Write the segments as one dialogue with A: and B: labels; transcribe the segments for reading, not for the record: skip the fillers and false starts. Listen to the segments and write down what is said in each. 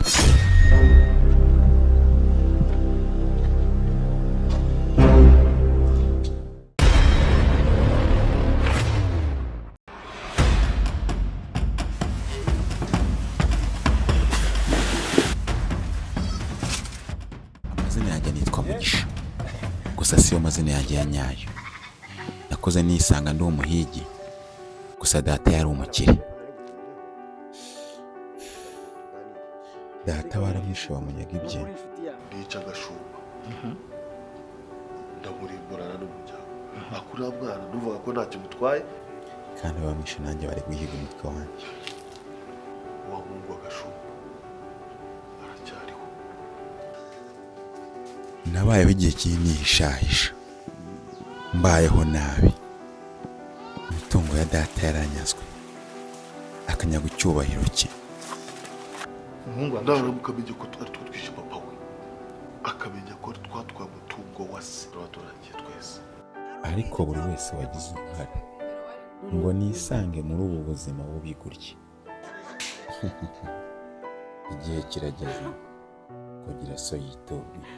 A: Amazina yanjye nitwa Mugisha, gusa siyo mazina yanjye ya nyayo. Nakoze nisanga ndi umuhigi, gusa data yari umukire. Data baramwishe, bamunyaga ibye.
B: Nica agashumba, ndamurimburana n'umuryango akuriya mwana, numvaga ko ntacyo mutwaye.
A: Kandi bamwishe, nanjye bari guhiga umutwe wanjye.
B: Wa muhungu agashumba aracyariho.
A: Nabayeho igihe kinini yihishahisha, mbayeho nabi. Imitungo ya data yaranyazwe, akanyaga icyubahiro cye.
C: Umuhungu wa
B: Naramuka amenye ko ari twe twishe papa we, akamenya ko ari twatwaye umutungo wa se, tuba turangiye twese.
A: Ariko buri wese wagize uruhare ngo nisange muri ubu buzima bubi gutya, igihe kirageze kugira so yitubwire.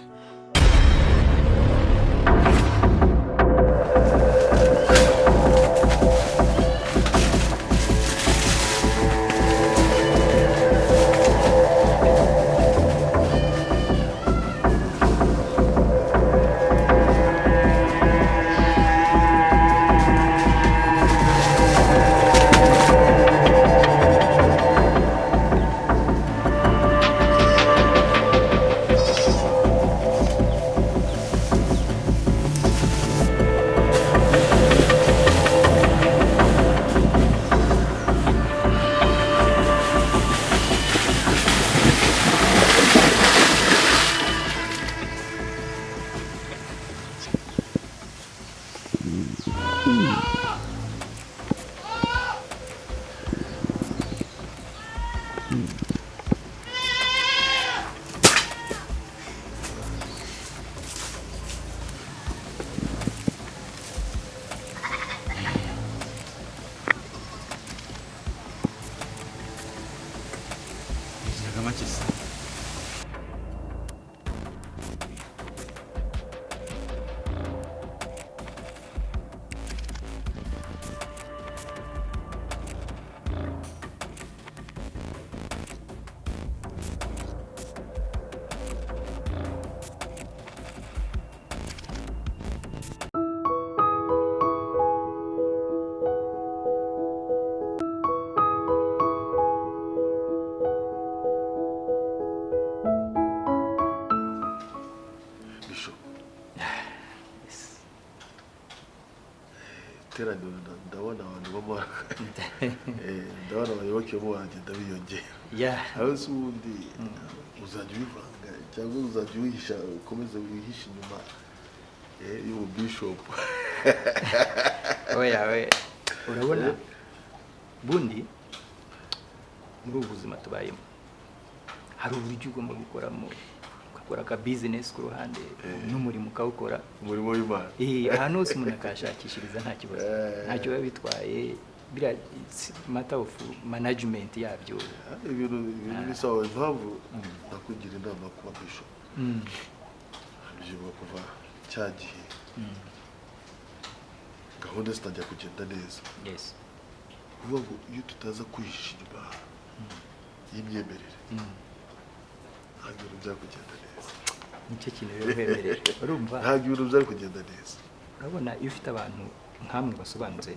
B: Bisho, iteraniro, ndabona abantu bamo, ndabona abayoboke bo bagenda biyongera. Aho se ubundi uzajya ubivanga cyangwa uzajya uwihisha, ukomeze wihishe inyuma y'ubu bishop?
C: Oya we, urabona bundi muri ubu buzima tubayemo hari uburyo ugomba gukoramo, ugakora aka business ku ruhande n'umurimo ukawukora.
B: Umurimo w'Imana.
C: Ahantu hose umuntu akahashakishiriza, nta kibazo. Ntacyo biba bitwaye, biriya it's matter of management yabyo.
B: Ibintu ni sawa. Impamvu nakugira inama yo kuba bishop, ndabyibuka kuva cya gihe gahunda zitangira kugenda neza, kuvuga ngo iyo tutaza kwihisha inyuma y'imyemerere, ntabwo ibintu byari kugenda neza.
C: Nicyo kintu rero wemerera, urumva?
B: Ntabwo ibintu byari kugenda neza.
C: Urabona iyo ufite abantu nkamwe basobanutse,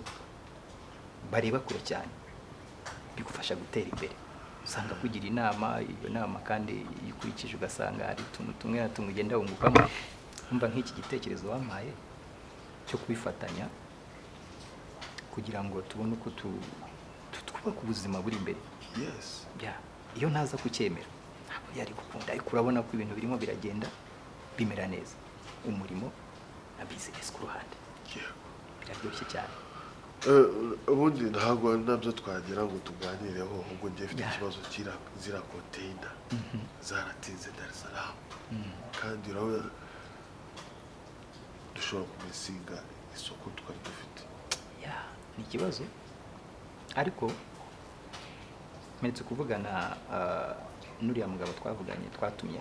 C: bareba kure cyane, bigufasha gutera imbere. Usanga kugira inama, iyo nama kandi iyo ukurikije ugasanga hari utuntu tumwe na tumwe ugenda wungukamo. Umva nk'iki gitekerezo wampaye cyo kubifatanya kugira ngo tubone uko twubaka ubuzima buri imbere. Ya, iyo ntaza kucyemera ntabwo yari gukunda, ariko urabona ko ibintu birimo biragenda bimera neza, umurimo na business ku ruhande. Biraryoshye cyane.
B: Ubundi ntabwo ari nabyo twagira ngo tuganireho, ahubwo njye mfite ikibazo ziriya konteyina zaratinze Dar es Salaam, kandi urabona dushobora kumisinga isoko twari dufite.
C: Ya, ni ikibazo, ariko mperetse kuvugana N'uriya mugabo twavuganye twatumye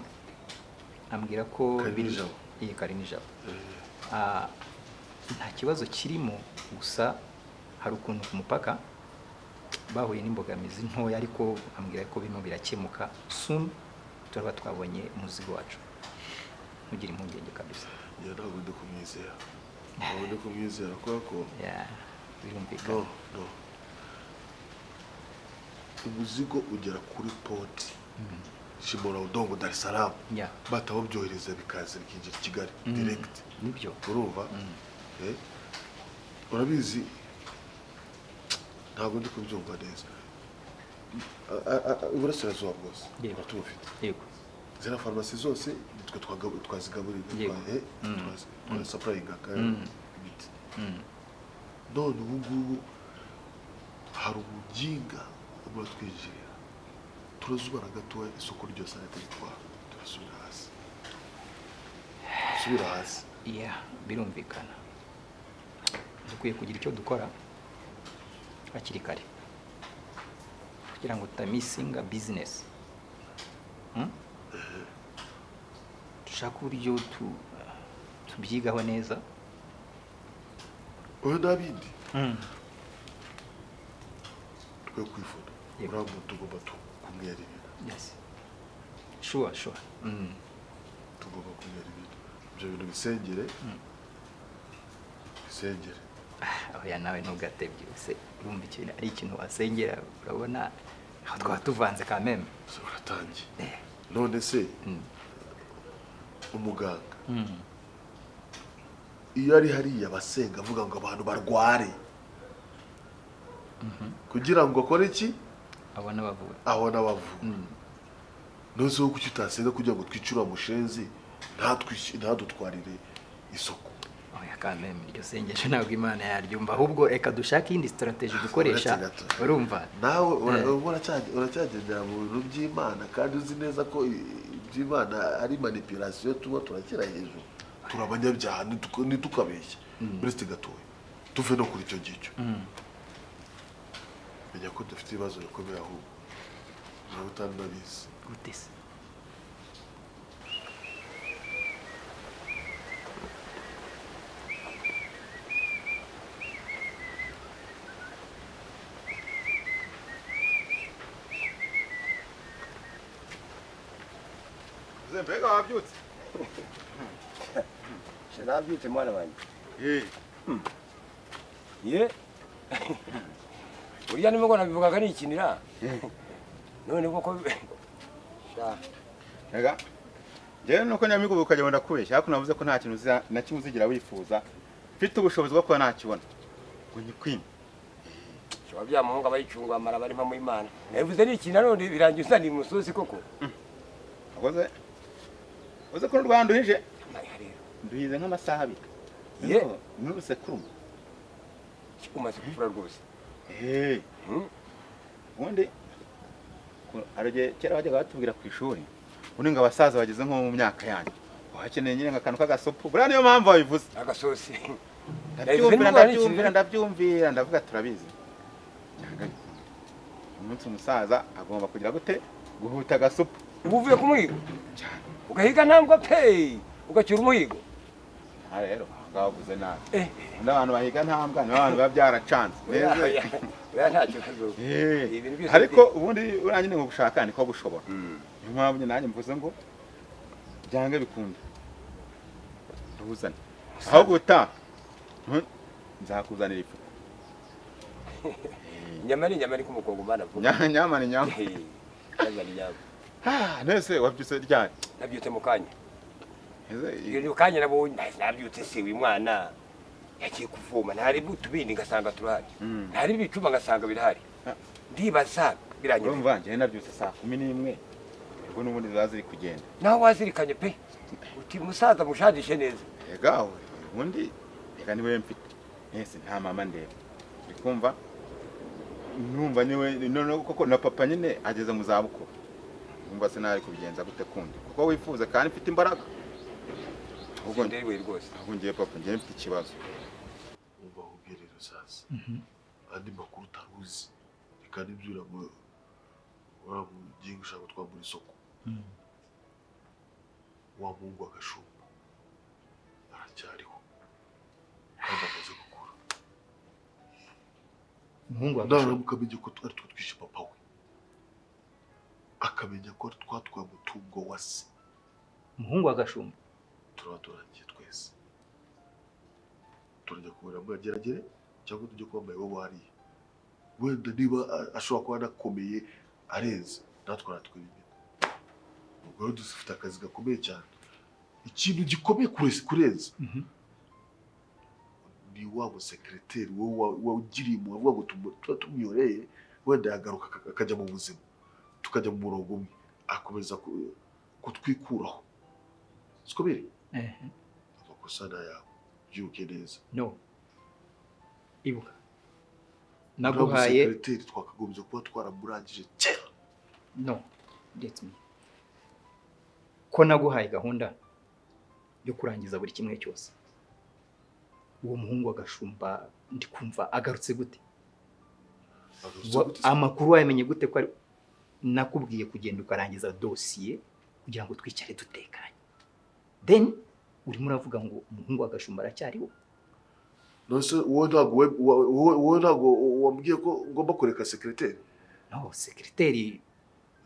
C: ambwira ko
B: Karinijabo.
C: Iyi Karinijabo. Nta kibazo kirimo, gusa hari ukuntu ku mupaka bahuye n'imbogamizi ntoya, ariko ambwira ko birimo birakemuka soon turaba twabonye umuzigo wacu. Ntugire impungenge kabisa.
B: Njye ntabwo ndi kumwizera. Ntabwo ndi kumwizera kubera ko
C: Yeah, birumvikana.
B: No, no. Umuzigo ugera kuri port Shimora Udongo Dar es Salaam.
C: Yeah.
B: Batawubyohereza bikaza bikinjira i Kigali direct.
C: Nibyo.
B: Urumva? Urabizi ntabwo ndi kubyumva neza. Iburasirazuba bwose tubufite.
C: Yego.
B: Ziriya farumasi zose nitwe twazigaburira, twasapurayinga imiti. None ubu ngubu hari umuginga uratwinjirira, turazubara gatoya isoko ryose arataritwara, turasubira hasi. Subira hasi.
C: Yeah, birumvikana. Dukwiye kugira icyo dukora hakiri kare kugira ngo tutamisinga business. Dushaka uburyo tubyigaho neza.
B: Oya ntabindi. Twe kwifuna. Uriya tugomba kumwera ibintu.
C: Yes. Sure, sure.
B: Tugomba kumwera ibintu. Ibyo bintu bisengere. Bisengere.
C: Oya nawe ntugatebye se, urumva ikintu ari ikintu wasengera, urabona aho twaba tuvanze quand même.
B: Uratangiye. None se umuganga iyo ari hariya basenga avuga ngo abantu barware kugira ngo akore iki?
C: Abona bavura.
B: Abona bavura. None se kuki utasenga kugira ngo twicure mushenzi ntadutwarire isoko?
C: Oya quand même iryo sengesho ntabwo Imana yaryumva, ahubwo reka dushake indi strategy dukoresha. Urumva
B: nawe uracyagendera mu bintu by'Imana kandi uzi neza ko iby'Imana ari manipulation, tuba turakira hejuru, turi abanyabyaha ntitukabeshye. Uretse gatoya tuve no kuri icyo ngicyo. Menya ko dufite ibibazo bikomeye ahubwo nawe utanabizi.
C: Gute se?
A: Mbega wabyutse?
D: Nabyutse mwana wanjye. Ye. Uriya nimugora nabivugaga nikinira. None koko sha.
A: Ega. Jewe nuko nyamigubu ukajya wenda kubeshya, ariko navuze ko nta kintu na kimwe uzigira wifuza. Mfite ubushobozi bwo kuba nakibona. Ngo nyikwime.
D: Shwa bya muhunga bayicungwa amara bari mpamo Imana. Nabivuze nikina none birangiye usandi musozi koko.
A: Akoze. Uze ko Rwanda uhije? Nduhize nk'amasaha abiri.
D: Ye,
A: n'urusekurume.
D: Umaze gupfura rwose.
A: Ubundi arage kera bajyaga batubwira ku ishuri, ubundi ngo abasaza bageze nko mu myaka yanyu wakeneye nyine akantu k'agasopu. Buriya niyo mpamvu babivuze.
D: Agasosi.
A: Ndabyumvira ndavuga turabizi. Umunsi umusaza agomba kugira gute? Guhuta agasupu.
D: Ubu uvuye ku muhigo? Cyane. Ugahiga ntambwa pe, ugacyura umuhigo.
A: Ah rero ngavuze nabi. Undi abantu bahiga ntambwa ni abantu biba byaracanze.
D: Neza. Oya nta kibazo.
A: Ibintu byose. Ariko ubundi uranye ngo gushaka niko gushobora. Niyo mpamvu nanjye mvuze ngo byange bikunda. Nduzane. Aho guta nzakuzanira ifu.
D: Inyama ni inyama ariko umukongomani avuga.
A: Nyama ni nyama.
D: Nyama ni nyama.
A: Ah, nese wabyutse ryari?
D: Nabyutse mu kanya. Iyo kanya nabonye nabyutse se uyu mwana yagiye kuvoma, ntari butubindi ngasanga turahari. Ntari bicuma ngasanga birahari. Ndibaza biranyura.
A: Urumva nje nabyutse saa 11. Ubwo n'ubundi zaziri kugenda.
D: Naho wazirikanye pe. Uti musaza mushadishe neza.
A: Ega ubundi reka niwe mfite. Nese nta mama ndeba. Ndikumva numva niwe none koko na papa nyine ageze mu zabukuru. Umva se nari kubigenza gute kundi kuko wifuza kandi mfite imbaraga. Ahubwo
D: nderiwe rwose.
A: Ahubwo ngiye papa ngiye mfite ikibazo.
B: Umva ubwirero sasa. Andi makuru utaruzi. Reka nibyura ngo Uramugiye gushaka twambura isoko. Wa muhungu agashumba aracyariho kandi amaze gukura.
C: Umuhungu wa Gashumba?
B: Naramuka amenye ko ari twe twishe papa we, akamenya ko twatwaye umutungo wa se,
C: Umuhungu wa Gashumba?
B: Turaba turangiye twese. Turajya kubera Mageragere cyangwa tujye kuba mayibobo hariya. Wenda niba ashobora kuba anakomeye arenze natwe, aratwibye. Ubwo rero dufite akazi gakomeye cyane. Ikintu gikomeye kurenza ni wa musekereteri wowe wagiriye impuhwe avuga ngo tuba tumwiyoreye, wenda yagaruka akajya mu buzima, tukajya mu murongo umwe, akomeza kutwikuraho. Siko biri? Amakosa ni ayawe, byibuke neza.
C: No, ibuka naguhaye
B: Musekereteri twakagombye kuba twaramurangije kera.
C: No, let me, ko naguhaye gahunda yo kurangiza buri kimwe cyose, uwo muhungu wa Gashumba ndi kumva agarutse gute?
B: Agarutse gute se?
C: Amakuru wayamenye gute ko ari nakubwiye kugenda ukarangiza dosiye kugira ngo twicare dutekanye? Then urimo uravuga ngo umuhungu wa Gashumba aracyariho.
B: None se wowe ntabwo wambwiye ko ngomba kureka sekereteri?
C: No, sekereteri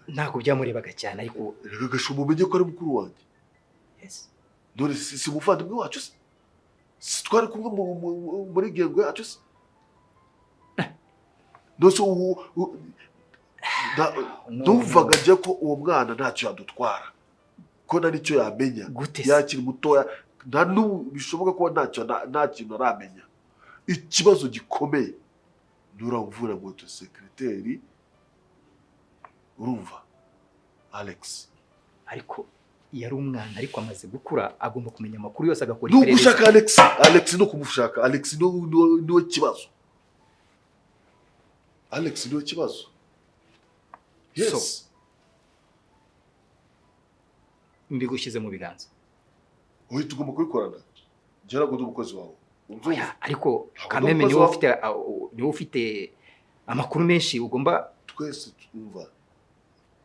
C: ntabwo byamurebaga cyane, ariko
B: Reka, Gashumba umenye ko ari mukuru wanjye.
C: Yes.
B: None si umuvandimwe wacu se? Si twari kumwe muri gengo yacu se? None se ubu
C: No,
B: numvaga
C: no.
B: njye ko uwo mwana ntacyo yadutwara, ko nta n'icyo yamenya.
C: Gute se?
B: Yakiri mutoya, nta n'ubu bishoboka kuba ntacyo nta kintu aramenya. Ikibazo gikomeye nuramvura moto sekereteri, urumva, Alex?
C: Ariko yari umwana, ariko amaze gukura agomba kumenya amakuru yose, agakora
B: Ni
C: iperereza.
B: ugushaka Alex. Alex no kumushaka, Alex niwe kibazo. Alex niwe kibazo, yes.
C: So, mbigushyize mu biganza.
B: Oya, tugomba kubikorana. Njye ntabwo ndi umukozi wawe, ubyumva?
C: Oya, ariko
B: Ntabwo ndi
C: kameme
B: umukozi
C: niwe
B: wawe.
C: ufite niwe ufite amakuru menshi ugomba.
B: Twese twumva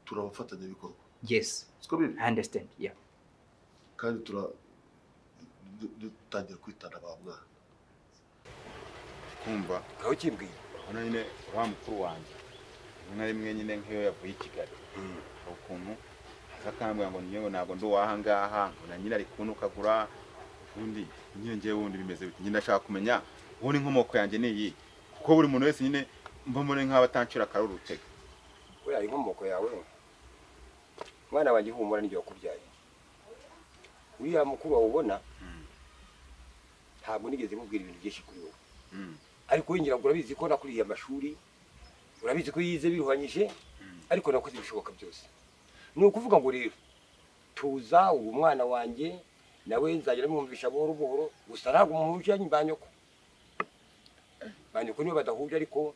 B: turi abafatanyabikorwa.
C: Yes.
B: Siko biri?
C: I understand, yeah.
B: Kandi tura dutangira kwitana ba mwana.
A: Kumva.
D: Ukaba ukimbwira.
A: Urabona nyine wa mukuru wanjye, rimwe na rimwe nyine nk'iyo yavuye i Kigali, hari ukuntu aza akambwira ngo niyo ntabwo ndi uwaha ngaha, ngo na nyine ari kuntukagura. Ubundi nyine ngewe wundi bimeze bite? Nyine ndashaka kumenya ubundi inkomoko yanjye ni iyi, kuko buri muntu wese nyine mba mbona nk'aho atancira akaruru urutega.
D: Buriya inkomoko yawe, mwana wanjye, humura, n'igihe wakubyaye. Uriya mukuru wawe ubona, ntabwo nigeze mubwira ibintu byinshi kuri wowe. Ariko we ngira ngo urabizi ko nakuriye amashuri, urabizi ko yize biruhanyije, ariko nakoze ibishoboka byose. Ni ukuvuga ngo rero tuza, uwo mwana wanjye nawe nzagera mwumvisha buhoro buhoro. Gusa ntabwo muhuje ba nyoko, ba nyoko nibo badahuje, ariko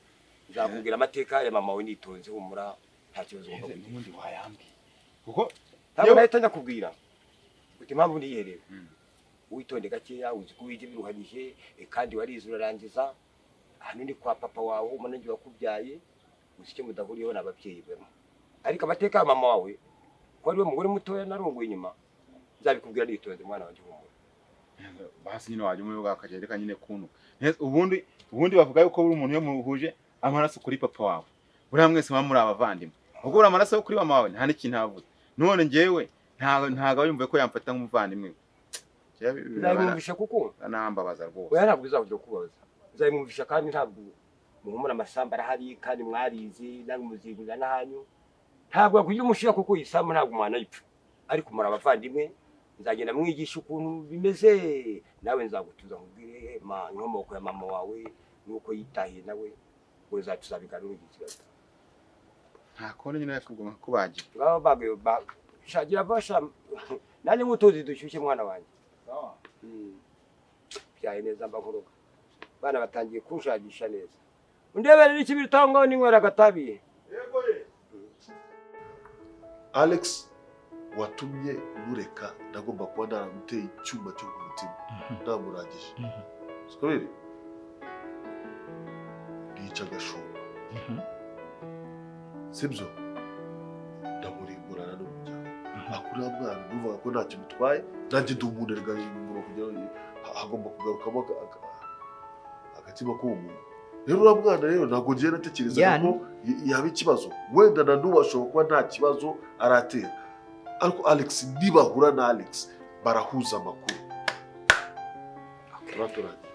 D: nzakubwira amateka ya mama we nitonze. Humura, nta kibazo ugomba kugira.
A: N'ubundi wayambwiye kuko
D: Ntabwo nahita nyakubwira uti impamvu niyiherewe. Witonde gakeya, uzi ko wize biruhanyije, kandi warize urarangiza. Hano ni kwa papa wawe, umunange wakubyaye. Gusa icyo mudahuriyeho ni ababyeyi bamwe, ariko amateka ya mama wawe, ko ari we mugore mutoya narongoye inyuma, nzabikubwira nitonze, mwana wanjye, humura.
A: Basi nyine wajya umuyoboka akajya reka nyine kuntu. Ubundi bavuga yuko buri muntu iyo muhuje amaraso kuri papa wawe, buriya mwese muba muri abavandimwe. Ubwo buriya amaraso yo kuri mama wawe nta n'ikintu avuze. None njyewe ntabwo aba yumva ko yamfata nk'umuvandimwe we.
D: Nzabimwumvisha kuko
A: Biranambabaza rwose.
D: Oya, ntabwo bizakujya kubabaza, nzabimwumvisha. Kandi ntabwo muhumura, amasambu arahari kandi mwarize namwe muzigurira n'ahanyu. Ntabwo yakugira umushinga kuko iyi sambu ntabwo umwana ayipfa, ariko muri abavandimwe. Nzagenda mwigisha ukuntu bimeze. Nawe nzagutuza nkubwire ma inkomoko ya mama wawe nuko yitahiye nawe, ngo tuzabiganira ugira ikibazo.
A: Nta kundi nyine, yakugomba kubagira.
D: Ngabo bagiye shagira basha nanjye nk'utuzi dushyushye, mwana wanjye. Byaye neza mba nkuroga. Bana batangiye kunshagisha neza. Undebere n'ikibiriti aho ngaho ninywera agatabi.
B: Alex watumye mureka, ndagomba kuba naramuteye icyuma cyo ku mutima, namurangije. Siko biri? Nica Gashumba, sibyo? Akuriya mwana numvaga ko ntacyo bitwaye, nanjye ndi umuntu erega, ngomba kugira hagomba kugarukamo agatima k'ubumuntu. Rero uriya mwana rero ntabwo ngiye natekerezaga ko yaba ikibazo. Wenda na n'ubu ashobora kuba nta kibazo aratera, ariko Alex nibahura na Alex barahuza amakuru, tuba turangiye.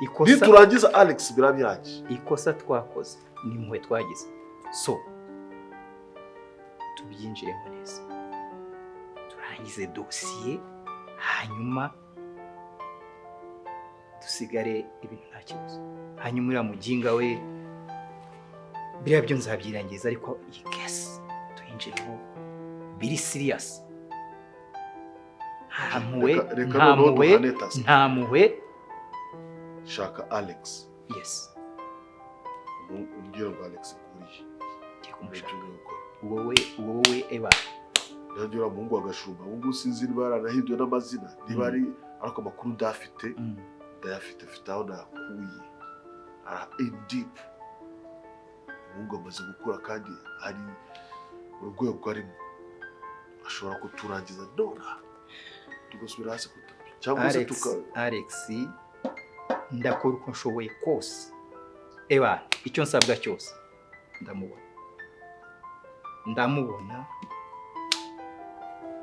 C: Ikosa
B: Niturangiza Alex biraba birangiye.
C: Ikosa twakoze ni impuhwe twagize, so tubyinjiremo neza, turangize dosiye, hanyuma dusigare ibintu nta kibazo. Hanyuma uriya muginga we, biriya byo nzabyirangiza, ariko iyi case tuyinjiremo biri serious, nta mpuhwe.
B: Reka
C: Nta
B: noneho
C: mpuhwe.
B: duhane task.
C: Nta mpuhwe.
B: Shaka Alex.
C: Yes.
B: Umbwira ngo Alex nguriye.
C: Ngiye kumushaka.
B: Nibyo ugiye gukora.
C: Wowe, wowe eba.
B: Nanjye uriya muhungu wa Gashumba ubu ngubu sinzi niba yaranahinduwe n'amazina, niba ari, ariko amakuru ndayafite, ndayafite, mfite aho nayakuye. Ara in deep, umuhungu amaze gukura kandi ari urwego arimo, ashobora kuturangiza nonaha tugasubira hasi ku tapi cyangwa se
C: Alex,
B: tuka
C: Alex, ndakora uko nshoboye kose. Eba, icyo nsabwa cyose ndamubona, ndamubona,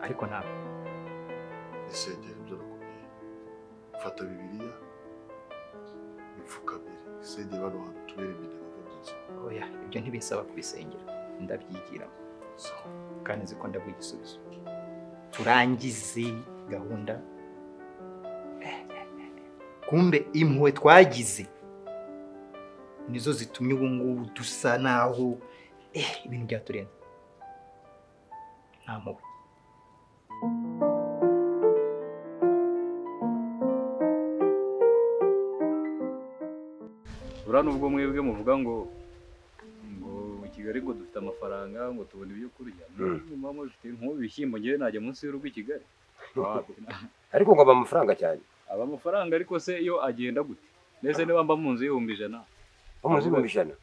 C: ariko ntabwo
B: Isengero, ibyo nakubwiye, fata Bibiliya ipfukamire, isengero hano hantu tubere iminega mu nzira.
C: Oya, ibyo ntibisaba kubisengera, ndabyigiramo kandi nzi ko ndaguha igisubizo. Turangize gahunda. Kumbe impuhwe twagize nizo zitumye ubu ngubu dusa naho ibintu byaturenze. Nta mpuhwe.
E: Buriya nubwo mwebwe muvuga ngo i Kigali ngo dufite amafaranga, ngo tubona ibyo kurya, muba mufite nk'ubu ibishyimbo, ngewe najya munsi y'urugo i Kigali? Wapi.
D: Ariko ngo aba amafaranga cyane.
E: Aba amafaranga, ariko se iyo agenda gute? Mbese niba mba mu nzu y'100,000,
D: Nko mu nzu y'100,000?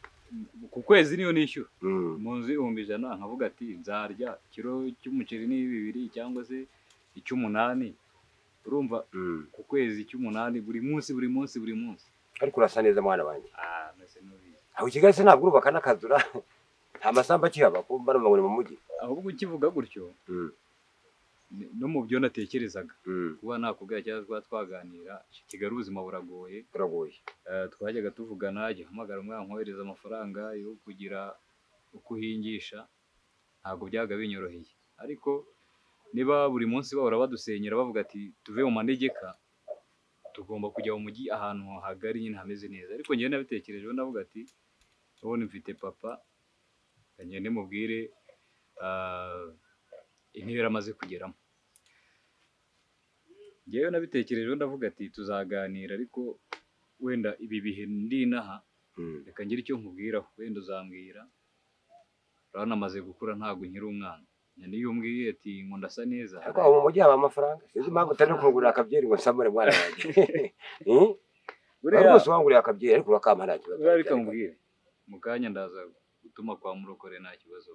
E: Ku kwezi niyo nishyura.
D: Mm.
E: Mu nzu y'100,000, nkavuga ati nzarya ikiro cy'umuceri ni bibiri cyangwa se icy'umunani, urumva? Ku kwezi icy'umunani, buri munsi, buri munsi, buri munsi.
D: Ariko urasa neza, mwana wanjye.
E: Ah, mese nubizi.
D: Aho i Kigali se ntabwo urubaka n'akazu ra? Nta masambu akihaba ko mbona ngo ni mu mujyi?
E: Ahubwo ukivuga gutyo, no mu byo natekerezaga kuba nakubwira cyangwa kuba twaganira, Kigali ubuzima buragoye.
D: Buragoye.
E: Twajyaga tuvugana, jya uhamagara umwana nkohereza amafaranga yo kugira uko uhingisha, ntabwo byaga binyoroheye. Ariko niba buri munsi bahora badusenyera bavuga ati tuve mu manegeka, tugomba kujya mu mujyi ahantu hagari nyine hameze neza. Ariko njyewe nabitekerejeho, ndavuga ati ubundi mfite papa, ngende mubwire intera amaze kugeramo. Njyewe nabitekerejeho, ndavuga ati tuzaganira, ariko wenda ibi bihe ndi inaha, reka ngire icyo nkubwiraho, wenda uzambwira. Urabona amaze gukura, ntabwo nkiri umwana. Niyo umbwiye ati ngo ndasa neza.
D: Ariko aho mu mujyi haba amafaranga, sinzi impamvu utari no kungurira akabyeri ngo nsamure, mwana wanjye. Eh?
E: Buriya
D: Rwose wanguriye akabyeri, ariko urakampa nta kibazo.
E: Buriya reka nkubwire, mu kanya ndaza gutuma kwa murokore, nta kibazo,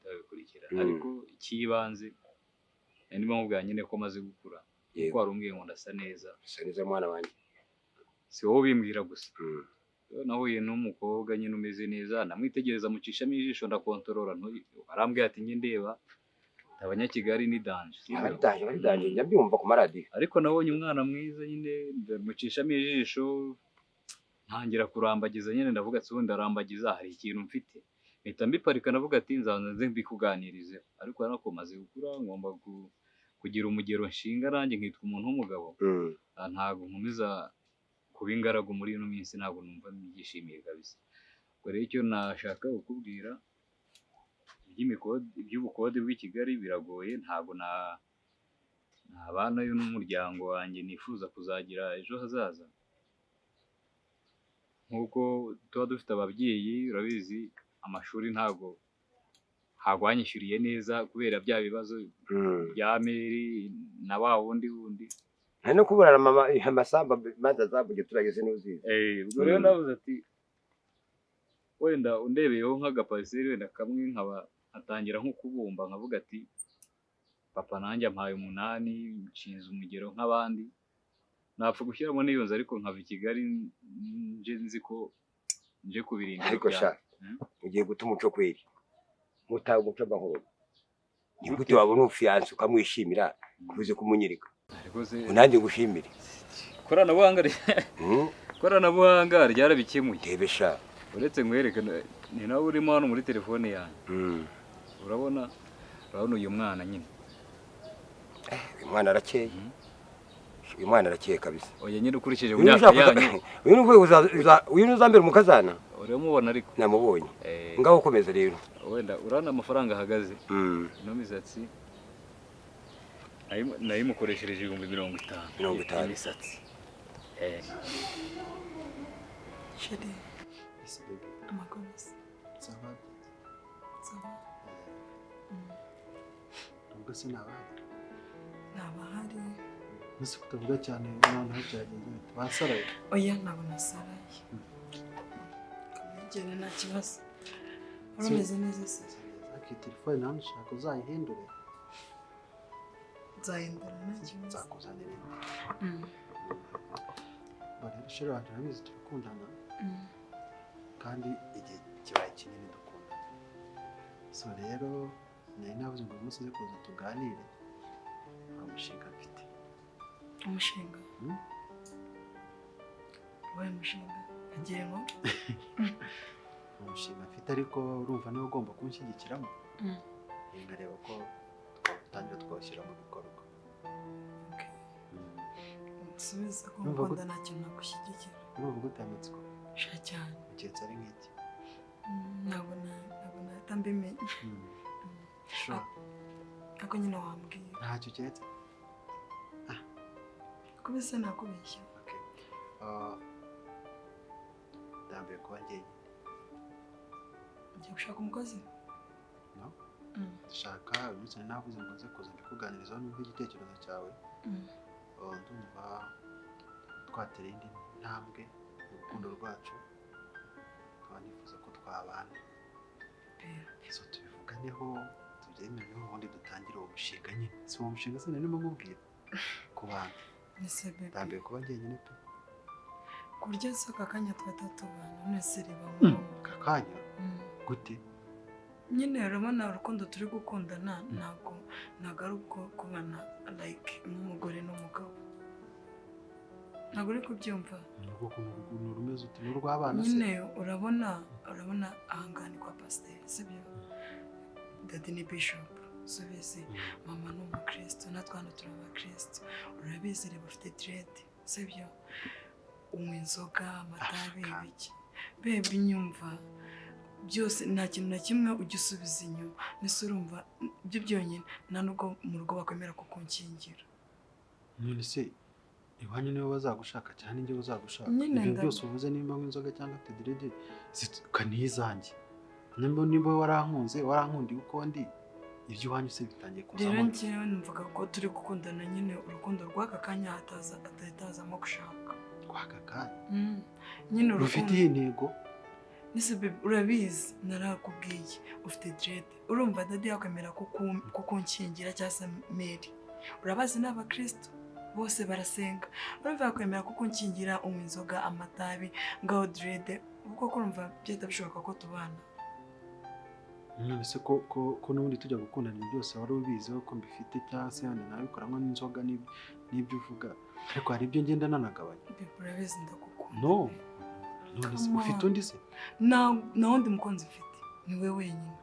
E: barabikurikira. Ariko icy'ibanze ndimo nkubwira nyine ko maze gukura, kuko wari umbwiye ngo ndasa neza.
D: Usa neza, mwana wanjye.
E: Si wowe ubimbwira gusa. Nahuye n'umukobwa nyine umeze neza, ndamwitegereza, mucishamo ijisho, ndakontorora, arambwira ati njye ndeba Abanyakigali ni danger, sibyo?
D: Abari danger, abari danger, njya mbyumva ku maradiyo.
E: Ariko nabonye umwana mwiza nyine, ndamucishamo ijisho, ntangira kurambagiza nyine, ndavuga ati ubundi ndarambagiza hari ikintu mfite, mpita mbiparika, ndavuga ati nzaza nze mbikuganirizeho. Ariko urabona ko maze gukura, ngomba kugira umugero nshinga nanjye nkitwa umuntu w'umugabo. Ntabwo nkomeza kuba ingaragu muri ino minsi, ntabwo numva mbyishimiye kabisa. Ubwo rero icyo nashaka kukubwira, iby'ubukode bw'i Kigali biragoye, ntabwo na nabanayo n'umuryango wanjye nifuza kuzagira ejo hazaza. Nk'uko tuba dufite ababyeyi, urabizi amashuri ntabwo banyishyuriye neza kubera bya bibazo bya meri na wa wundi wundi.
D: Nta no kuburana mama amasamba maze azavuge turageze n'uzizi.
E: Ubwo rero navuze ati wenda undebeyeho nk'agapariseri wenda kamwe, nkaba nkatangira nko kubumba, nkavuga ati Papa nanjye ampaye 8, nshinze umugero nk'abandi. Napfa gushyiramo n'iyo nzu, ariko nkava i Kigali nje nzi ko nje kubirindira.
D: Ariko sha, ugiye guta umuco kweri, mutaga umuco amahoro. Ni gute wabona umufiancé ukamwishimira kubuze kumunyereka?
E: Ariko se
D: ngo nanjye ngushimire.
E: Ikoranabuhanga ryarabikemuye.
D: Ndebe sha.
E: Uretse nkwereke, ni nawe urimo hano muri telefone yanjye. Urabona uyu mwana nyine.
D: Uyu mwana arakeye, uyu mwana arakeye kabisa.
E: Oya nyine, ukurikije mu
D: Uyu
E: myaka yanyu.
D: Uyu ni uyu ntuzambere umukazana.
E: Uramubona ariko.
D: Namubonye.
E: Eh.
D: Ngaho komeza rero.
E: Wenda urabona amafaranga ahagaze. Ino misatsi nayimukoreshereje 50,000.
D: 50.
E: Imisatsi.
F: Chéri,
B: Yes, baby.
F: amakuru se?
B: Ça va?
F: Ça va.
B: Ubwo se ntabahari?
F: Ntabahari.
B: Ese kutavuga cyane, noneho byagenze bite? Basaraye?
F: Oya, ntabwo nasaraye. Kamugere nta kibazo. Wari umeze neza se?
B: Ariko iyi telefone nawe nshaka uzayihindure.
F: Nzahindura, nta kibazo.
B: Nzakuzanira indi. Ba rero chéri wanjye, urabizi turakundana, kandi igihe kibaye kinini dukundana. So rero nari navuze ngo uyu munsi uze kuza tuganire, nta mushinga mfite.
F: Umushinga?
B: Mm.
F: Uwahe mushinga? Agiye ngo
B: Umushinga mfite, ariko urumva niba ugomba kunshyigikiramo, nkareba ko twatangira twawushyira mu bikorwa.
F: Okay. Nsubiza ko
B: Urumva
F: ngukunda, nta kintu nagushyigikira.
B: Urumva uguteye amatsiko?
F: Sha, cyane.
B: Uketse ari nk'iki?
F: Ntabwo nahita mbimenya.
B: Sure.
F: Ariko nyine wambwira.
B: Ntacyo uketse.
F: Kubise nakubeshya.
B: Okay. Ah, ndambiwe kuba njyenyine.
F: Ugiye gushaka umukozi?
B: No. Ndashaka, uyu munsi nari navuze ngo nze kuza mbikuganirizaho numve igitekerezo cyawe. Oh, ndumva twatera indi ntambwe mu rukundo rwacu, nkaba nifuza ko twabana. So tubivuganeho, tubyemereho, ubundi dutangire uwo mushinga nyine. Si uwo mushinga se narimo nkubwira ku bantu?
F: Nese baby,
B: Ndambiwe kuba njyenyine pe.
F: ku buryo se aka kanya twahita tubana? None se reba nk'ubu.
B: Aka kanya? Gute?
F: Nyine urabona urukundo turi gukundana, ntabwo ari uko kubana like nk'umugore n'umugabo. Ntabwo uri kubyumva?
B: Ni urwo kuntu rumeze uti ni urw'abana se?
F: Nyine urabona ahangaha ni kwa pasiteri, sibyo? Daddy ni bishop, subizi? Mama ni umukristo, natwe hano turi abakristo. Urabizi, reba ufite dread, sibyo? Unywa inzoga, amatabi, ibiki. Baby, nyumva, byose nta kintu na kimwe ujya usubiza inyuma. Nese urumva ibyo byonyine nta nubwo mu rugo bakwemera kukunkingira.
B: None se iwanyu nibo bazagushaka cyane, njye bazagushaka?
F: Nyine
B: Ibyo byose uvuze, nimba anywa inzoga cyangwa afite dread, ni izanjye. Nimba warankunze, warankundiye uko ndi. Ibyo iwanyu se bitangiye
F: Rero
B: kuzamo?
F: Njyewe numvaga ko turi gukundana nyine urukundo rw'aka kanya, hataza atahita hazamo gushaka.
B: Rw'aka kanya?
F: Nyine
B: Rufite
F: urukundo.
B: iyi ntego?
F: Nese baby, urabizi narakubwiye, ufite dread. Urumva daddy yakwemera kukunkingira cyangwa se mary? Urabazi ni abakristo, bose barasenga. Urumva yakwemera kukunkingira? Unywa inzoga, amatabi, ngaho dread, ubwo ko urumva byahita bishoboka ko tubana?
B: None se ko n'ubundi tujya gukundana ibyo byose wari ubiziho ko mbifite, cyangwa se wenda nabikoramo n'inzoga n'ibyo uvuga, ariko hari ibyo ngenda nanagabanya.
F: Baby, urabizi ndagukunda.
B: No, none se
F: Come on.
B: ufite undi se?
F: Nta wundi mukunzi mfite, ni we wenyine.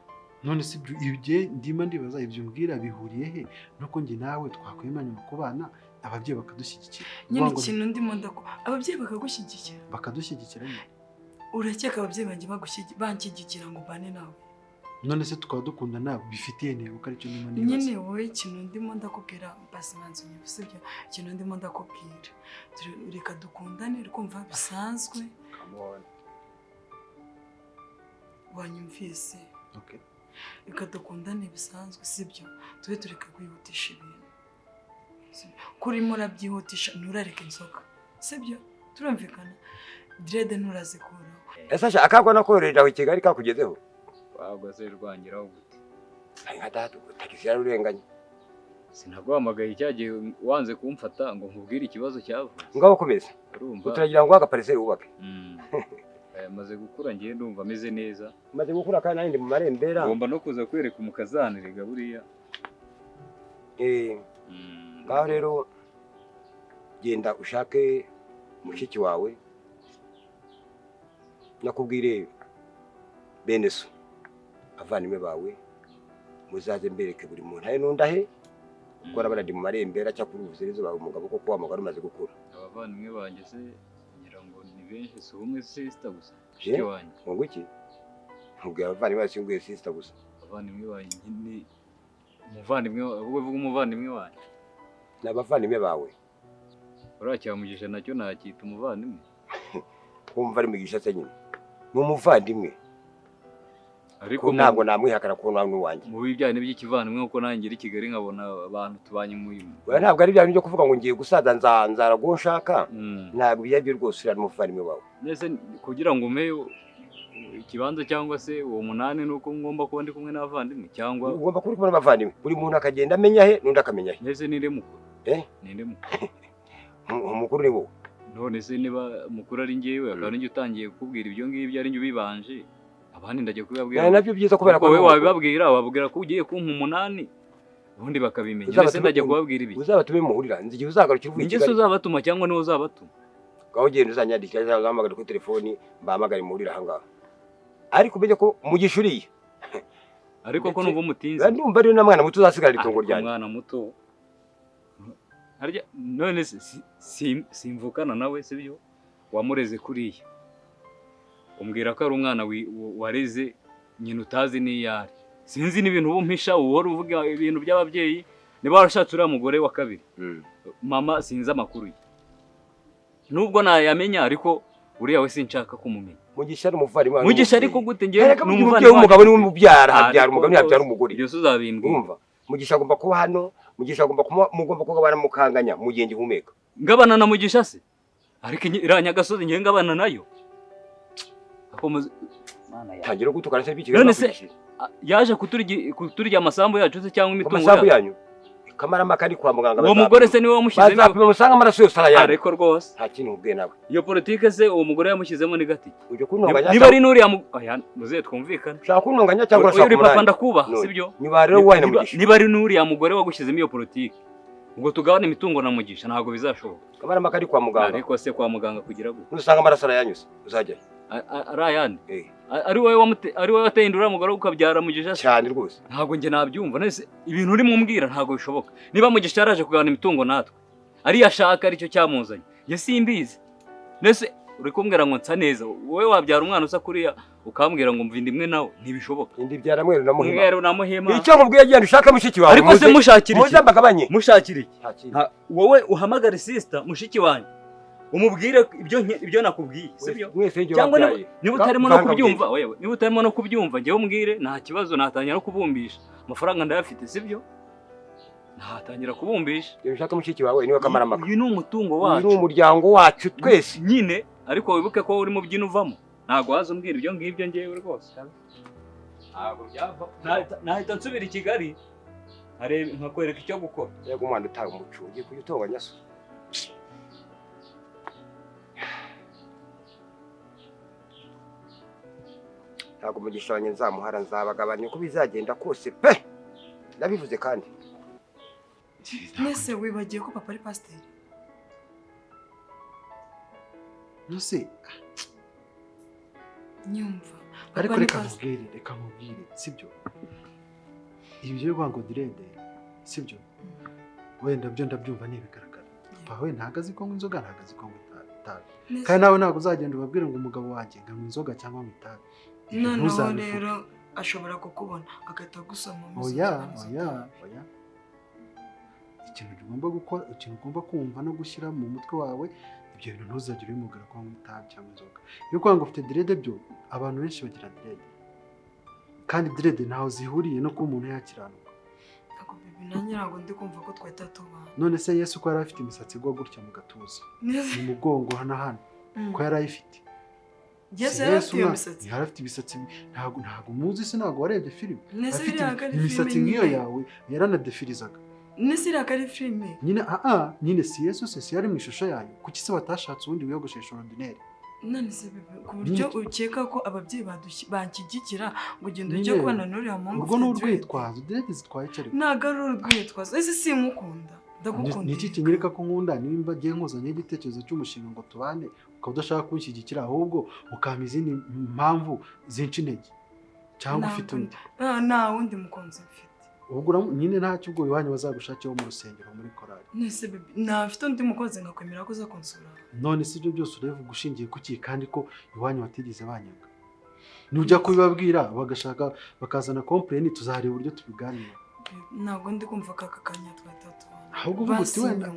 B: None se ibyo ndimo ndibaza, ibyo umbwira bihuriye he nuko njye nawe twakwemeranya mu kubana, ababyeyi bakadushyigikira?
F: Nyine
B: Uvuga ngo
F: ikintu ndimo ndako, ababyeyi bakagushyigikira?
B: Bakadushyigikira nyine.
F: Urakeka ababyeyi banjye banshyigikira ngo mbane nawe?
B: None se tukaba dukundana bifitiye intego, ko aricyo ndimo nibaza?
F: Nyine wowe ikintu ndimo ndakubwira, basi manzi unyumve, sibyo? Ikintu ndimo ndakubwira, reka dukundane, kumva bisanzwe.
B: Come on.
F: Wanyumvise?
B: Okay.
F: Reka dukundane bisanzwe, sibyo? Tube tureka kwihutisha ibintu, sibyo? Ko urimo urabyihutisha, nturareka inzoga, sibyo? Turumvikana? Dread nturazikuraho.
D: Ese sha, akagwa nakohereje aho i Kigali kakugezeho?
E: Wabwo se rwangiraho gute?
D: Ari nka data, tagisi yararurenganye.
E: Sinaguhamagaye cya gihe wanze kumfata ngo nkubwire ikibazo cyavutse.
D: Ngaho komeza.
E: Urumva?
D: Turagira ngo agapariseri wubake.
E: Amaze gukura, ngiye ndumva ameze neza.
D: Maze gukura kandi nanjye ndi mu marembera.
E: Ngomba no kuza kwereka umukazanire buriya.
D: Ngaho rero genda ushake mushiki wawe, nakubwire bene so avandimwe bawe, muzaze mbereke buri muntu ahe n'undi ahe, kuko arabona ndi mu marembera cyakora ubuzerezo bawe umugabo koko wa mugabo umaze gukura.
E: Abavandimwe banjye se ngira ngo ni benshi, si umwe sister gusa mushiki wanjye.
D: Ngo iki? Nkubwiye abavandimwe bawe, simbwiye sister gusa.
E: Abavandimwe banjye ni umuvandimwe, ubwo uvuga umuvandimwe wanjye
D: ni abavandimwe bawe.
E: Uriya Mugisha nacyo nacyita umuvandimwe.
D: Kumva ari Mugisha se nyine ni umuvandimwe,
E: ariko
D: ntabwo namwihakana ko nawe n'uwanjye.
E: Mu bijyanye by'ikivandimwe kuko nanjye ngera i Kigali nkabona abantu tubanye mu
D: Oya, ntabwo ari bya bintu byo kuvuga ngo ngiye gusaza nzara guwo nshaka. Ntabwo ibyo aribyo rwose, uriya ni umuvandimwe wawe.
E: Nese kugira ngo umpe ikibanza cyangwa se uwo munani nuko ngomba kuba ndi kumwe n'abavandimwe cyangwa
D: ugomba kuba uri kumwe n'abavandimwe, buri muntu akagenda amenya he n'undi akamenya he.
E: Nese ninde mukuru? Ninde mukuru?
D: Umukuru ni wowe.
E: None se niba mukuru ari njyewe akaba ninjye utangiye kukubwira ibyo ngibyo ari njye ubibanje, abandi ndajya kubibabwira.
D: Nabyo byiza kubera ko
E: wowe wabibabwira, wababwira ko ugiye kumpa umunani ubundi bakabimenya. Nese ndajya kubabwira ibi.
D: Uzabatume muhurira, nzi igihe uzagarukira uvuye i
E: Kigali.
D: Kigali.
E: Njye uzabatuma cyangwa niwe uzabatuma?
D: Ngaho ugenda uzanyandikira cyangwa uzahamagare kuri telefoni mbahamagare muhurira aha ngaha. Ariko umenye ko Mugisha uriya.
E: Ariko ko numva umutinze.
D: Ndumva ari na mwana muto uzasigara itongo ryanjye.
E: Umwana muto. Harya none simvukana nawe sibyo? Wamureze kuriya. Umbwira ko ari umwana wareze nyina utazi n'iyari. Sinzi n'ibintu ubumpisha, uhora uvuga ibintu by'ababyeyi. Niba warashatse uriya mugore wa kabiri, mama sinzi amakuru ye. Nubwo nayamenya ariko uriya we sinshaka kumumenya.
D: Mugisha ni umuvandimwe.
E: Mugisha ariko gute ngewe
D: ni umuvandimwe w'umugabo, niwe umubyara, habyara umugabo ntihabyara umugore.
E: Ibyo uzabimbwira.
D: Urumva? Mugisha agomba kuba hano, Mugisha agomba kuba, mugomba kugabana mukanganya mu gihe ngihumeka.
E: Ngabana na Mugisha se? Ariko iriya Nyagasozi ngewe ngabana nayo.
D: Tangira gutukana se biki?
E: None se yaje kuturya amasambu yacu se cyangwa imitungo
D: yacu? Amasambu yanyu? Kamaramaka ari kwa muganga.
E: Uwo mugore se niwe wamushyizemo?
D: Bazapima musanga amaraso yose arayandi.
E: Ariko rwose
D: nta kintu ubwiye nawe.
E: Iyo politike se uwo mugore yamushyizemo ni gati.
D: Ujye kuntonganya.
E: Niba ari nuriya muzehe twumvikana.
D: Ushaka kuntonganya cyangwa urashaka
E: umunani? Papa ndakubaha sibyo?
D: Niba rero wowe na Mugisha.
E: Niba ari nuriya mugore wagushyizemo iyo politike, ubwo tugabane imitungo na Mugisha ntabwo bizashoboka.
D: Kamaramaka ari kwa muganga.
E: Ariko se kwa muganga kugira gute?
D: Nusanga amaraso arayanyuze uzajyayo.
E: Ari ayandi? Ari wowe wateye inda uriya mugore ukabyara Mugisha
D: cyane rwose.
E: Ntabwo njye nabyumva. Nese ibintu urimo umbwira ntabwo bishoboka. Niba Mugisha yaraje kugabana imitungo natwe, ariyo ashaka aricyo cyamuzanye, njye simbizi. Nese uri kumbwira ngo nsa neza, wowe wabyara umwana usa kuriya ukambwira ngo mva imwe nawe, ntibishoboka.
D: Indi byara mweru na Muhima.
E: Mweru na Muhima.
D: Icyo nkubwiye genda ushaka mushiki wawe.
E: Ariko se mushakira iki?
D: Muze mbagabanye.
E: Mushakira iki? Wowe uhamagare sister mushiki wanjye, umubwire ibyo nakubwiye, sibyo? Cyangwa niba utarimo no kubyumva, oya, niba utarimo no kubyumva njyewe umbwire, nta kibazo, natangira no kubumbisha. Amafaranga ndayafite, sibyo? Natangira kubumbisha.
D: Iyo ushaka mushiki wawe niwe Kamaramaka.
E: Uyu ni umutungo wacu.
D: Uyu ni umuryango wacu twese.
E: Nyine, ariko wibuke ko urimo byino uvamo. Ntabwo waza umbwira ibyo ngibyo njyewe rwose. Ntabwo byava. Nahita nsubira i Kigali nkakwereka icyo gukora.
D: Yego umwana utaye umuco, ugiye kujya utonganya so. Ntabwo Mugisha wanjye nzamuhara, nzabagabanya uko bizagenda kose pe. Ndabivuze kandi.
F: Nese wibagiye ko papa ari pasiteri?
G: Nose
F: nyumva.
G: Ariko reka nkubwire, sibyo? Ibyo byo ngo direde, sibyo? Wenda byo ndabyumva nibigaragara. Papa we ntago azi ko nywa inzoga, ntago azi ko nywa itabi. Kandi nawe ntabwo uzagenda ubabwire ngo umugabo wanjye nganywa inzoga cyangwa nywa itabi.
F: Noneho rero ashobora kukubona agahita agusoma.
G: Oya, oya, oya. Ikintu ugomba gukora, ikintu ugomba kumva no gushyira mu mutwe wawe, ibyo bintu ntuzagire ubimubwira ko wanywa itabi cyangwa inzoga. Iyo kwanga ufite direde byo, abantu benshi bagira direde. Kandi direde ntaho zihuriye no kuba umuntu yakiranuka.
F: Ntabwo bibi nanjye ntabwo ndi kumva ko twahita tubana.
G: None se Yesu ko yari afite imisatsi igwa gutya mu gatuza, mu mugongo hano hano, ko yari ayifite.
F: Yesu yari afite iyo misatsi.
G: Yari afite imisatsi, ntabwo muzi se, ntabwo warebye filime. Afite imisatsi nk'iyo yawe, yaranadefirizaga.
F: Nese iriya ko ari filime?
G: Nyine nyine si Yesu se si yari mu ishusho yayo? Kuki se batashatse uwundi wiyogoshesha ordinaire?
F: None se bebe, ku buryo ukeka ko ababyeyi banshyigikira ngo ugende ujye kubana n'uriya muhungu?
G: Urwo ni urwitwazo. Dread zitwaye icyo ariko.
F: Ntabwo ari urwitwazo. Ese sinkukunda? Ndagukunda.
G: Ni iki kinyereka ko nkunda? Nimba ngiye nkuzanye igitekerezo cy'umushinga ngo tubane, ukaba udashaka kunshyigikira, ahubwo ukampa izindi mpamvu zinca intege, cyangwa ufite undi?
F: Nta wundi mukunzi mfite.
G: Ubwo nyine ntacyo, ubwo iwanyu bazagushakiraho mu rusengero muri korali.
F: Nese bebe, ntafite undi mukunzi ngakwemera ko uza kunsura?
G: None si ibyo byose urevuga ushingiye kuki, kandi ko iwanyu batigeze banyanga? Nujya kubibabwira bagashaka bakazana complain, tuzareba uburyo tubiganira.
F: Ntabwo ndi kumva kaka kanya twatatu.
G: Ahubwo uvuga uti wenda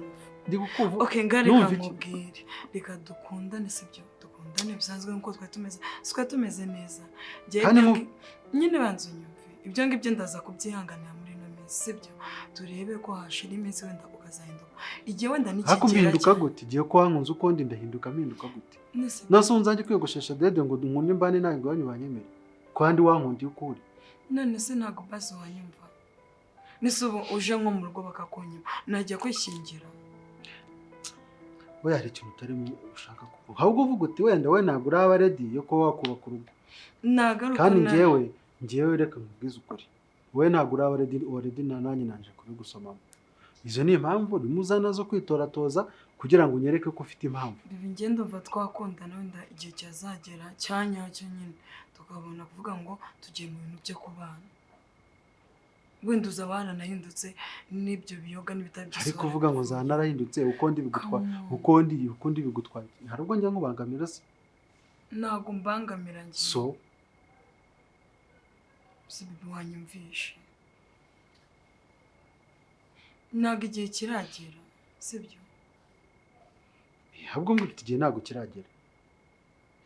G: ndi kukumva.
F: Okay, ngareka nkubwire, reka dukundane, sibyo? Dukundane bisanzwe nkuko twari tumeze, twari tumeze neza. Nyine banza unyumve, ibyo ngibyo ndaza kubyihanganira muri ino minsi, sibyo? Turebe ko hashira iminsi wenda ukazahinduka. Igihe wenda nikigera.
G: Ariko mpinduka gute? Igihe ko wankunze uko ndi ndahinduka, mpinduka gute? Nase nzajye kwiyogoshesha dread ngo nkunde mbane nawe ngo iwanyu banyemere, kandi wankundiye uko uri?
F: None se ntabwo basi wanyumva? Nese ubu uje nko mu rugo bakakunyima, najya kwishingira?
G: We hari ikintu utarimo ushaka kuvuga, ahubwo uvuga uti wenda we ntabwo uraba ready yo kuba wakubaka urugo.
F: Nagaruka.
G: Kandi njyewe reka nkubwize ukuri, wowe ntabwo uraba ready already, na nanjye nanje kubigusomamo. Izo ni impamvu rimuzana zo kwitoratoza kugira ngo unyereke ko ufite impamvu.
F: Bibi, njye ndumva twakundana, wenda igihe cyazagera cyanyacyo nyine tukabona kuvuga ngo tugiye mu bintu byo kubana. Wenda uzaba waranahindutse n'ibyo biyoga n'ibitari byose.
G: Ariko uvuga ngo nzaba narahindutse, uko ndi bigutwara, uko ndi bigutwara. Hari ubwo njya nkubangamira se?
F: Ntabwo mbangamira njye.
G: So
F: si bibi, wanyumvishe? Ntabwo igihe kiragera, sibyo?
G: Ahubwo ngo igihe ntabwo kiragera.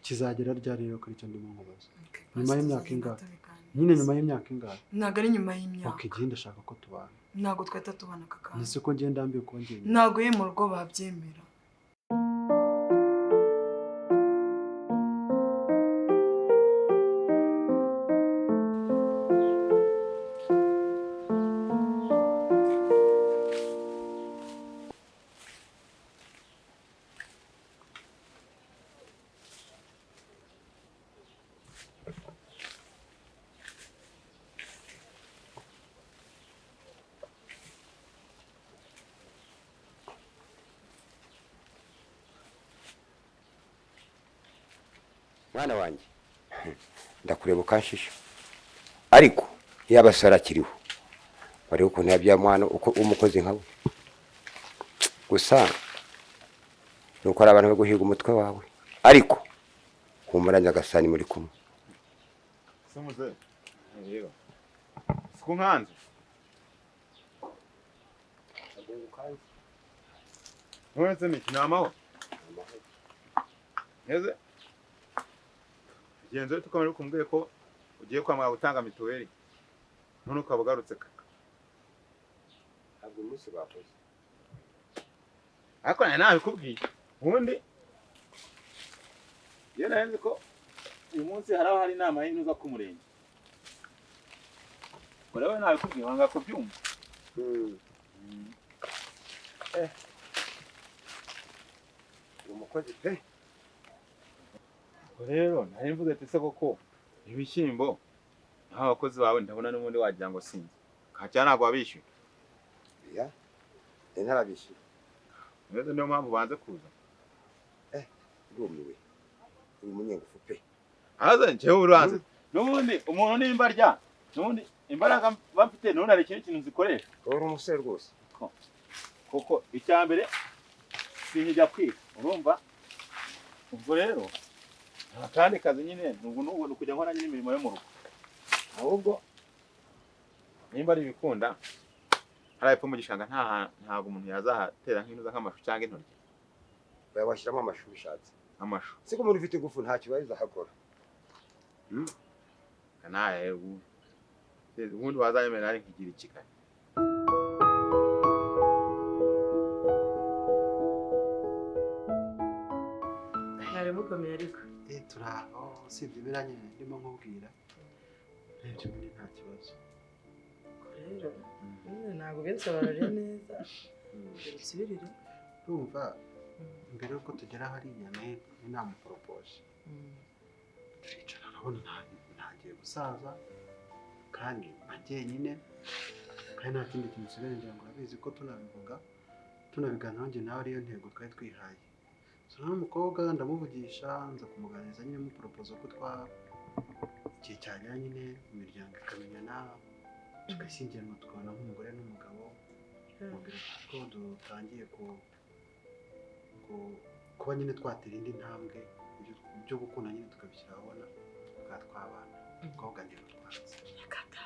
G: Kizagera ryari rero? Kuri icyo ndimo nkubaza. Nyuma y'imyaka ingahe? Nyine nyuma y'imyaka ingahe?
F: Ntabwo ari nyuma y'imyaka.
G: Okay, genda ndashaka ko tubana.
F: Ntabwo twahita tubana aka kanya.
G: Nese ko ngenda ndambiwe kuba njyenyine.
F: Ntabwo ye mu rugo babyemera.
D: Mwana wanjye ndakureba ukanshisha, ariko yaba sara akiriho wari ukuntu yabya mwana uko umukozi nkawe. Gusa nuko ari abantu baguhiga umutwe wawe, ariko humura Nyagasani muri kumwe.
A: Sumuze rero siko nkanze none ni namaho neze genzo tukamara kumbwiye ko ugiye kwamara gutanga mituweli none ukaba ugarutse kaka.
D: Ntabwo umunsi bakoze
A: ariko nabikubwiye ubundi iyo narenze ko uyu munsi haraho hari inama y'inuza ku murenge, ubwo rero nabikubwiye wanga kubyumva.
D: Umukozi pe.
A: Rero nari mvuze ati se koko ibishyimbo nta bakozi bawe ndabona n'ubundi wagira ngo sinzi kacya ntabwo wabishyuye.
D: Ya ntarabishyura.
A: Niyo niyo mpamvu banze kuza.
D: Ndumiwe uri umunyengufu pe.
A: Aza njyewe uranze n'ubundi umuntu nimba arya n'ubundi imbaraga bafite none hari ikindi kintu nzikoresha.
D: Uri umusore rwose.
A: Kuko icya mbere sinkijya kwiga, urumva? Ubwo rero nta kandi kazi nyine nubu ni ukujya nkora nyine imirimo yo mu rugo. Ahubwo nimba ari ibikunda hariya epfo mu gishanga ntabwo umuntu yazahatera nk'inuza nk'amashu cyangwa intoryi.
D: Washyiramo amashu bishatse.
A: Amashu.
D: Siko umuntu ufite ingufu ntacyo bazahakora.
A: Kanaye ubundi wazanyemera ari nkigira ikikari.
H: Mwari mukomeye ariko.
G: Turaho usibye biranye ndimo nkubwira. Urebye ubundi nta kibazo.
H: Rero ntabwo binsobanuriye neza. Nsubirire.
G: Urumva mbere yuko tugera hariya nawe namuporopoje, turicara, urabona ntagiye gusaza kandi nka jyenyine, kandi nta kindi kintu usigaye, ngira ngo urabizi ko tunabivuga tunabiganiraho njye nawe ariyo ntego twari twihaye. So noneho umukobwa ndamuvugisha, nza kumuganiriza nyine muporopoza ko twa igihe cyagera nyine imiryango ikamenyana, tugashyingiranwa, tukabana nk'umugore n'umugabo. Mubwira ko dutangiye kuba nyine twatera indi ntambwe byo gukunda nyine, tukabishyira ahabona, tukaba twabana. Umukobwa ndeba utwatsi.
H: Kata.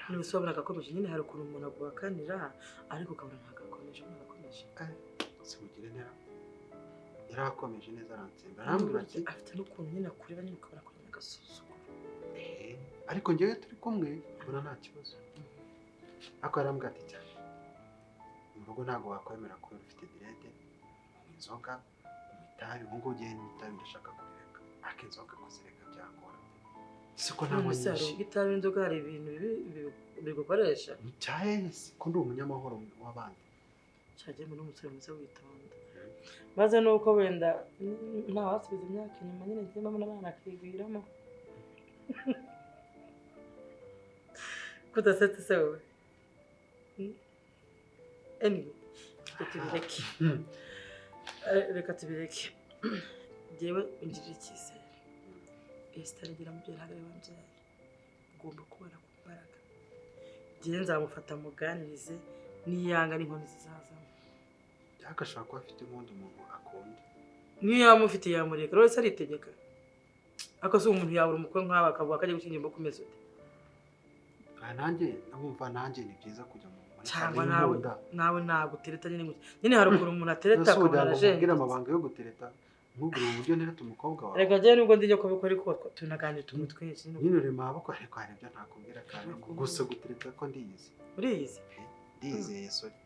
H: None se wabona agakomeje nyine? Hari ukuntu umuntu aguhakanira ariko ukabona ntabwo akomeje, ubona agakomeje.
G: Simugire ntera, yarakomeje neza, aransemba, arambwira ati
H: afite n'ukuntu nyine akureba nyine ukabona ko nyine agasuzuguro.
G: "Eh, ariko njyewe turi kumwe mbona nta kibazo." Ariko yarambwira ati cyane mu rugo ntabwo wakwemera ko ufite dread, unywa inzoga, unywa itabi. Ubu ngubu ugiye n'itabi ndashaka kurireka, ariko inzoga kuzireka byangora, siko ntanywa
H: None se hari
G: nyinshi.
H: ubwo itabi n'inzoga hari ibintu bibi bigukoresha?
G: Cyahese ko ndi umunyamahoro w'abandi.
H: Cyagiye muri umusore mwiza witonda, maze nuko wenda ntawasubiza imyaka inyuma nyine, njye mbona abana akigwiramo. Kudasetse se wowe? Anyway, reka tubireke. Reka tubireke. Njyewe ungirira icyizere, Esita aragira mubyeyi, ntabwo ari we wambyaye, ugomba kubana ku mbaraga. Njyewe nzamufata muganirize, niyanga n'inkoni zizazamo.
G: Ariko ashobora kuba afite ubundi umuntu akunda.
H: Niyo yaba amufite yamureka rwose, aritegeka. Ariko se umuntu yabura umukwe nk'aba akavuga ko agiye gushyingira imbogo, umeze ute?
G: Aha nanjye ndumva nanjye ni byiza kujya mu muri
H: Cyangwa
G: salle
H: nawe
G: y'inkunda.
H: Nawe ntabwo utereta nyine gutya nyine, hari ukuntu umuntu atereta
G: Ese
H: akabona
G: ugira ngo nkubwire
H: arajenjetse.
G: amabanga yo gutereta, nkubwire uburyo ntereta umukobwa wawe?
H: Reka njyewe nubwo ndi kubikora, ariko tunaganira utuntu twinshi nyine.
G: Nyine uri maboko, ariko hari ibyo ntakubwira kandi gusa gutereta ko ndiyizi.
H: Uriyizi?
G: Ndizeye, sorry,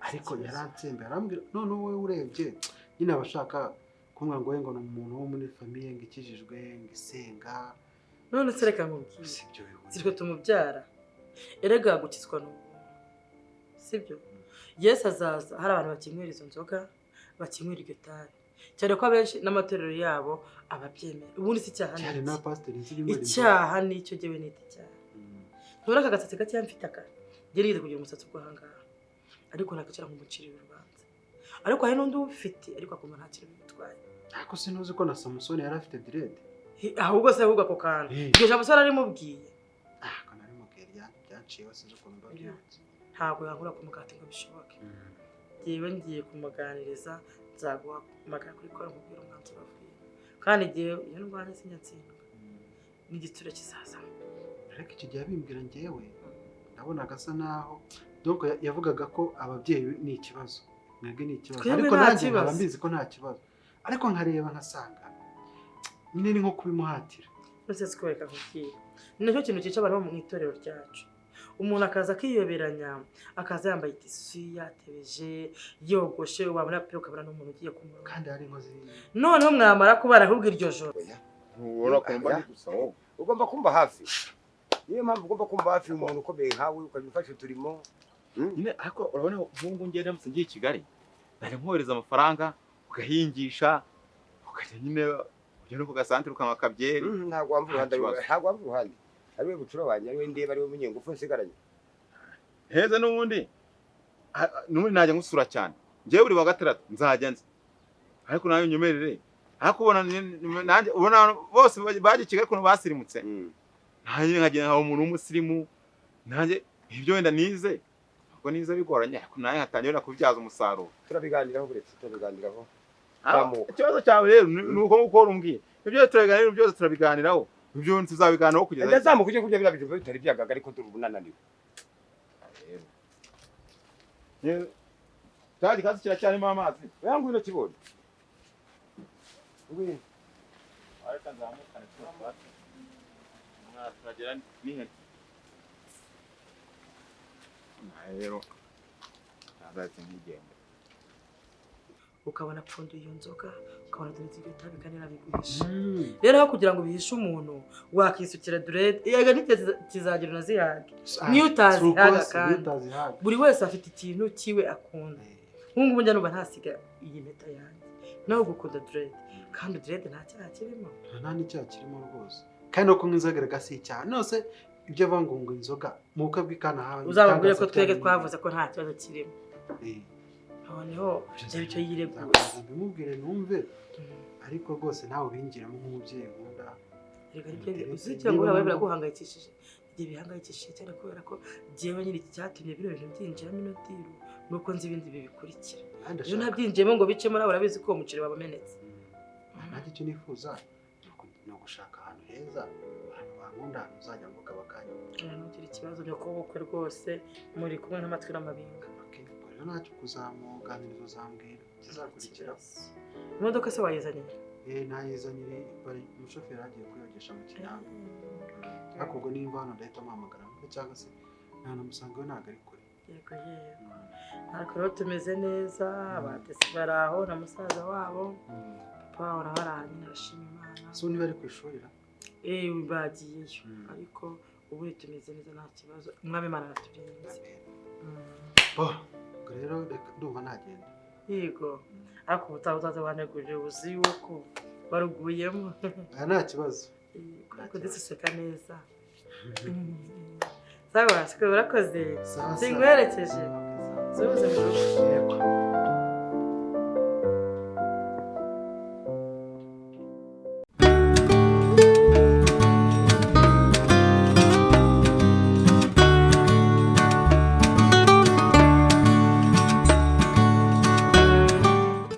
G: ariko yaransembe, arambwira none wowe urebye nyine abashaka kumbwira ngo we ngo ni umuntu wo muri famille ngo ikijijwe, ngo isenga.
H: None se reka nkubwire.
G: Si ibyo bihuriye.
H: Si twe tumubyara erega, gukizwa ni ubuntu, sibyo? Yesu azaza hari abantu bakinywera izo nzoga, bakinywera iryo tabi, cyane ko abenshi n'amatorero yabo ababyemera. Ubundi si icyaha ni
G: Cyane
H: iki?
G: na pasiteri nzi rimwe.
H: Icyaha nicyo jyewe nita icyaha. Ntubona aka gasatsi gakeya mfite aka? Njye nigeze kugira umusatsi ugwa ahangaha, ariko nakicara nk'umucirira urubanza. Ariko hari n'undi uwufite ariko akumva nta kintu bimutwaye.
G: Ariko sinuzi ko na Samusoni yari afite dread.
H: Ahubwo se, ahubwo ako kantu, iryo jambo se ararimubwiye?
G: Ntabwo nari mubwiye, byanciyeho, sinzi ukuntu mba byibutse.
H: Ntabwo yankura ku mugati ngo bishoboke. Njyewe ngiye kumuganiriza, nzaguhamagara kuri call nkubwire umwanzuro avuye. Kandi igihe iyo ndwanya sinyatsindwa, n'igitsure kizazamo.
G: Ariko icyo gihe abimbwira, njyewe nabonaga asa naho donc yavugaga ko ababyeyi ni ikibazo, mwebwe ni ikibazo.
H: Twebwe
G: Ariko
H: nta
G: nanjye nkaba
H: kibazo.
G: mbizi ko nta kibazo, ariko nkareba nkasanga nyine ni nko kubimuhatira.
H: None se reka nkubwire, ni nacyo kintu cyica abantu bo mu itorero ryacu. Umuntu akaza akiyoberanya, akaza yambaye itisi, yatebeje, yogoshe, wabona pe ukabona n'umuntu ugiye kumuroga.
G: Kandi hari inkozi.
H: Noneho mwamara kubana, ahubwo iryo joro
A: Ntubona ko mba ndi gusa wowe?
D: Ugomba kumva hafi, niyo mpamvu ugomba kumva hafi umuntu ukomeye nkawe, ukajya ufasha uturimo.
A: Nyine ariko urabona nk'ubu ngubu ngiye, ndamutse ngiye i Kigali, nari nkohereza amafaranga ugahingisha, ukajya nyine ujya no ku gasantere ukanywa akabyeri.
D: Ntabwo wamva uruhande.
A: Nta kibazo.
D: Ntabwo wamva uruhande, ari we bucura wanjye, ari we ndeba, ari we munyengufu nsigaranye.
A: Heza n'ubundi n'ubundi najya ngusura cyane. Njyewe buri wa gatandatu nzajya nza, ariko nawe unyemerere. Ariko ubona nanjye ubona bose bagiye i Kigali ukuntu basirimutse, nanjye nkagenda nkaba umuntu w'umusirimu. Nanjye ibyo wenda nize, ubwo nize bigoranye, ariko nanjye nkatangira wenda kubibyaza umusaruro.
D: Turabiganiraho, buretse turabiganiraho. Zamuka.
A: Ikibazo cyawe rero ni uko nguko wari umbwiye. Ibyo turabiganiraho byose, turabiganiraho, ibyo tuzabiganiraho kugeza
D: Ndazamuka ujye kurya biriya bijumba bitari byagaga, ariko dore ubu unananiwe.
A: Cya gikazi kiracyarimo amazi?
D: Oya, ngwino kibonye, ngwino.
A: Ariko nzamukane tuno twatsi turagera n'ihene. Rero ntazahise nkigenda.
H: Ukabona apfunduye iyo nzoga, ukabona dore iryo tabi kandi arabiguhisha. Rero aho kugira ngo bihishe umuntu, wakisukira dread, yega ntikizagira unazihage. Niyo utazihaga kandi.
G: Utazihaga.
H: Buri wese afite ikintu cyiwe akunda. Nk'ubu ngubu njya numva ntasiga iyi mpeta yanjye, nawe ugukunda dread, kandi dread nta cyaha kirimo.
G: Nta n'icyaha kirimo rwose, kandi no kunywa inzoga erega si icyaha. Nose ibyo avuga ngo inzoga mu bukwe bw'ikana hawe?
H: Uzababwire ko twebwe twavuze ko nta kibazo kirimo. Noneho byaba icyo yireguye.
G: Nzakomeza mbimubwire numve, ariko rwose nawe ubingiremo nk'umubyeyi nkunda.
H: Reka nibyo uzi, cyangwa urabaye biraguhangayikishije, igihe bihangayikishije cyane, kubera ko jyewe nyine iki cyatumye bino bintu byinjiramo ino deal ni uko nzi ibindi bibikurikira.
G: Kandi
H: Iyo
G: ndashaka
H: ntabyinjiyemo ngo bicemo, nawe urabizi ko uwo muceri wabamenetse.
G: Nanjye icyo nifuza ni ugushaka ahantu heza, abantu bankunda, ahantu uzajya mvuga bakanyumva.
H: Oya, ntugire ikibazo, nyoko w'ubukwe rwose muri kumwe n'amatwi n'amabinga.
G: Okay, ubwo rero ntacyo, kuzamuganiriza uzambwira ikizakurikiraho.
H: Imodoka se wayizanye?
G: Eh, ntayizanire, bari umushoferi agiye kuyogesha mu Kinamba, ariko ubwo nimba hano ndahita muhamagara mvuge, cyangwa se ntanamusanga we, ntabwo ari kure.
H: Yego, ariko rero tumeze neza, abatesi bari aho na musaza wabo, papa wabo nawe ari aha nyine, arashima Imana.
G: So niba ari ku ishuri ra?
H: Eh, bagiyeyo, ariko ubu tumeze neza, nta kibazo, Umwami Imana araturinze.
G: Bo, ubwo rero reka ndumva nagenda.
H: Yego, ariko ubutaha uzaza wanegurire, uzi yuko baruguyemo.
G: Aya nta kibazo.
H: Yego, ariko ndetse useka neza. Sawa, siko urakoze.
G: Sawa, sawa.
H: Singuherekeje.
G: Okay, sawa.
H: Subize mu rugo.
G: Yego.